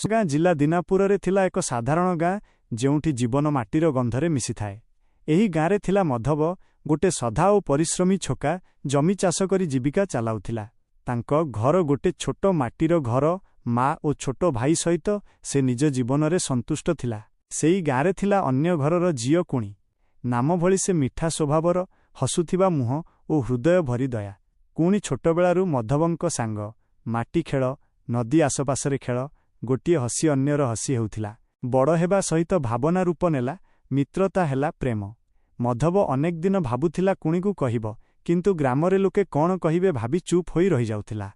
ଗାଁ ଜିଲ୍ଲା ଦିନାପୁରରେ ଥିଲା ଏକ ସାଧାରଣ ଗାଁ, ଯେଉଁଠି ଜୀବନ ମାଟିର ଗନ୍ଧରେ ମିଶିଥାଏ। ଏହି ଗାଁରେ ଥିଲା ମଧବ, ଗୋଟେ ସଧା ଓ ପରିଶ୍ରମୀ ଛୋକା, ଜମି ଚାଷ କରି ଜୀବିକା ଚାଲାଉଥିଲା। ତାଙ୍କ ଘର ଗୋଟେ ଛୋଟ ମାଟିର ଘର, ମା ଓ ଛୋଟ ଭାଇ ସହିତ ସେ ନିଜ ଜୀବନରେ ସନ୍ତୁଷ୍ଟ ଥିଲା। ସେଇ ଗାଁରେ ଥିଲା ଅନ୍ୟ ଘରର ଝିଅ କୁଣି। ନାମ ଭଳି ସେ ମିଠା ସ୍ୱଭାବର, ହସୁଥିବା ମୁହଁ ଓ ହୃଦୟ ଭରି ଦୟା। କୁଣି ଛୋଟବେଳାରୁ ମଧବଙ୍କ ସାଙ୍ଗ। ମାଟି ଖେଳ, ନଦୀ ଆଶପାଶରେ ଖେଳ, ଗୋଟିଏ ହସି ଅନ୍ୟର ହସି ହେଉଥିଲା। ବଡ଼ ହେବା ସହିତ ଭାବନା ରୂପ ନେଲା, ମିତ୍ରତା ହେଲା ପ୍ରେମ। ମଧବ ଅନେକ ଦିନ ଭାବୁଥିଲା କୁଣିକୁ କହିବ, କିନ୍ତୁ ଗ୍ରାମରେ ଲୋକେ କ'ଣ କହିବେ ଭାବି ଚୁପ୍ ହୋଇ ରହିଯାଉଥିଲା।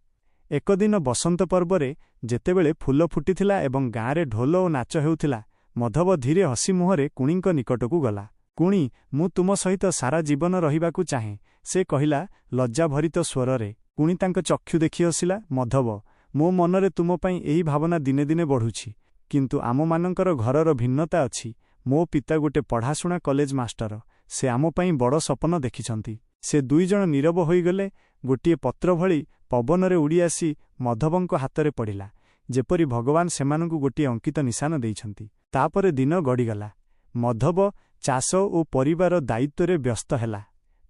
ଏକଦିନ ବସନ୍ତ ପର୍ବରେ ଯେତେବେଳେ ଫୁଲ ଫୁଟିଥିଲା ଏବଂ ଗାଁରେ ଢୋଲ ଓ ନାଚ ହେଉଥିଲା, ମଧବ ଧୀରେ ହସି ମୁହଁରେ କୁଣିଙ୍କ ନିକଟକୁ ଗଲା। "କୁଣି, ମୁଁ ତୁମ ସହିତ ସାରା ଜୀବନ ରହିବାକୁ ଚାହେଁ," ସେ କହିଲା ଲଜ୍ଜାଭରିତ ସ୍ୱରରେ। କୁଣି ତାଙ୍କ ଚକ୍ଷୁ ଦେଖି ହସିଲା। "ମଧବ, ମୋ ମନରେ ତୁମ ପାଇଁ ଏହି ଭାବନା ଦିନେ ଦିନେ ବଢ଼ୁଛି। କିନ୍ତୁ ଆମମାନଙ୍କର ଘରର ଭିନ୍ନତା ଅଛି। ମୋ ପିତା ଗୋଟେ ପଢ଼ାଶୁଣା କଲେଜ ମାଷ୍ଟର। ସେ ଆମ ପାଇଁ ବଡ଼ ସପନ ଦେଖିଛନ୍ତି।" ସେ ଦୁଇଜଣ ନୀରବ ହୋଇଗଲେ। ଗୋଟିଏ ପତ୍ର ଭଳି ପବନରେ ଉଡ଼ି ଆସି ମଧବଙ୍କ ହାତରେ ପଡ଼ିଲା, ଯେପରି ଭଗବାନ ସେମାନଙ୍କୁ ଗୋଟିଏ ଅଙ୍କିତ ନିଶାନ ଦେଇଛନ୍ତି। ତାପରେ ଦିନ ଗଡ଼ିଗଲା। ମଧବ ଚାଷ ଓ ପରିବାର ଦାୟିତ୍ୱରେ ବ୍ୟସ୍ତ ହେଲା।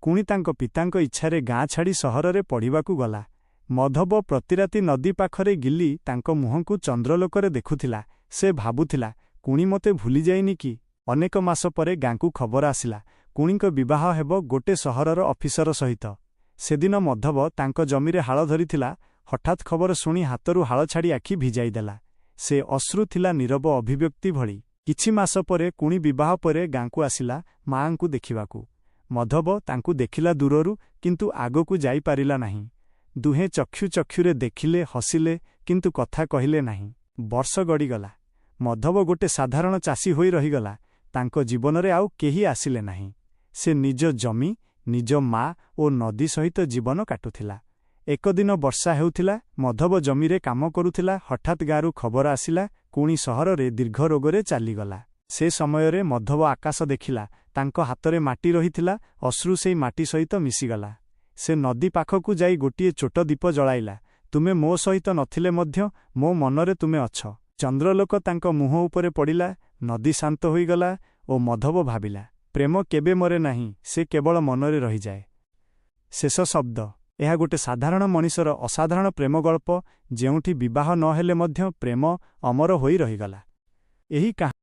କୁଣି ତାଙ୍କ ପିତାଙ୍କ ଇଚ୍ଛାରେ ଗାଁ ଛାଡ଼ି ସହରରେ ପଢ଼ିବାକୁ ଗଲା। ମଧବ ପ୍ରତିରାତି ନଦୀ ପାଖରେ ଗିଲି ତାଙ୍କ ମୁହଁକୁ ଚନ୍ଦ୍ରଲୋକରେ ଦେଖୁଥିଲା। ସେ ଭାବୁଥିଲା, କୁଣି ମୋତେ ଭୁଲିଯାଇନି କି? ଅନେକ ମାସ ପରେ ଗାଁକୁ ଖବର ଆସିଲା, କୁଣିଙ୍କ ବିବାହ ହେବ ଗୋଟେ ସହରର ଅଫିସର ସହିତ। ସେଦିନ ମଧବ ତାଙ୍କ ଜମିରେ ହାଳ ଧରିଥିଲା। ହଠାତ୍ ଖବର ଶୁଣି ହାତରୁ ହାଳ ଛାଡ଼ି ଆଖି ଭିଜାଇଦେଲା। ସେ ଅଶ୍ରୁ ଥିଲା ନୀରବ ଅଭିବ୍ୟକ୍ତି ଭଳି। କିଛି ମାସ ପରେ କୁଣି ବିବାହ ପରେ ଗାଁକୁ ଆସିଲା ମାଆଙ୍କୁ ଦେଖିବାକୁ। ମଧବ ତାଙ୍କୁ ଦେଖିଲା ଦୂରରୁ, କିନ୍ତୁ ଆଗକୁ ଯାଇପାରିଲା ନାହିଁ। ଦୁହେଁ ଚକ୍ଷୁ ଚକ୍ଷୁରେ ଦେଖିଲେ, ହସିଲେ, କିନ୍ତୁ କଥା କହିଲେ ନାହିଁ। ବର୍ଷ ଗଡ଼ିଗଲା। ମଧବ ଗୋଟେ ସାଧାରଣ ଚାଷୀ ହୋଇ ରହିଗଲା। ତାଙ୍କ ଜୀବନରେ ଆଉ କେହି ଆସିଲେ ନାହିଁ। ସେ ନିଜ ଜମି, ନିଜ ମା ଓ ନଦୀ ସହିତ ଜୀବନ କାଟୁଥିଲା। ଏକଦିନ ବର୍ଷା ହେଉଥିଲା। ମଧବ ଜମିରେ କାମ କରୁଥିଲା। ହଠାତ୍ ଗାଁରୁ ଖବର ଆସିଲା, କୁଣି ସହରରେ ଦୀର୍ଘ ରୋଗରେ ଚାଲିଗଲା। ସେ ସମୟରେ ମଧବ ଆକାଶ ଦେଖିଲା। ତାଙ୍କ ହାତରେ ମାଟି ରହିଥିଲା, ଅଶ୍ରୁ ସେଇ ମାଟି ସହିତ ମିଶିଗଲା। ସେ ନଦୀ ପାଖକୁ ଯାଇ ଗୋଟିଏ ଛୋଟ ଦୀପ ଜଳାଇଲା। "ତୁମେ ମୋ ସହିତ ନଥିଲେ ମଧ୍ୟ ମୋ ମନରେ ତୁମେ ଅଛ।" ଚନ୍ଦ୍ରଲୋକ ତାଙ୍କ ମୁହଁ ଉପରେ ପଡ଼ିଲା। ନଦୀ ଶାନ୍ତ ହୋଇଗଲା ଓ ମଧବ ଭାବିଲା, ପ୍ରେମ କେବେ ମରେ ନାହିଁ, ସେ କେବଳ ମନରେ ରହିଯାଏ। ଶେଷ ଶବ୍ଦ। ଏହା ଗୋଟେ ସାଧାରଣ ମଣିଷର ଅସାଧାରଣ ପ୍ରେମ ଗଳ୍ପ, ଯେଉଁଠି ବିବାହ ନ ହେଲେ ମଧ୍ୟ ପ୍ରେମ ଅମର ହୋଇ ରହିଗଲା। ଏହି କାହାଣୀ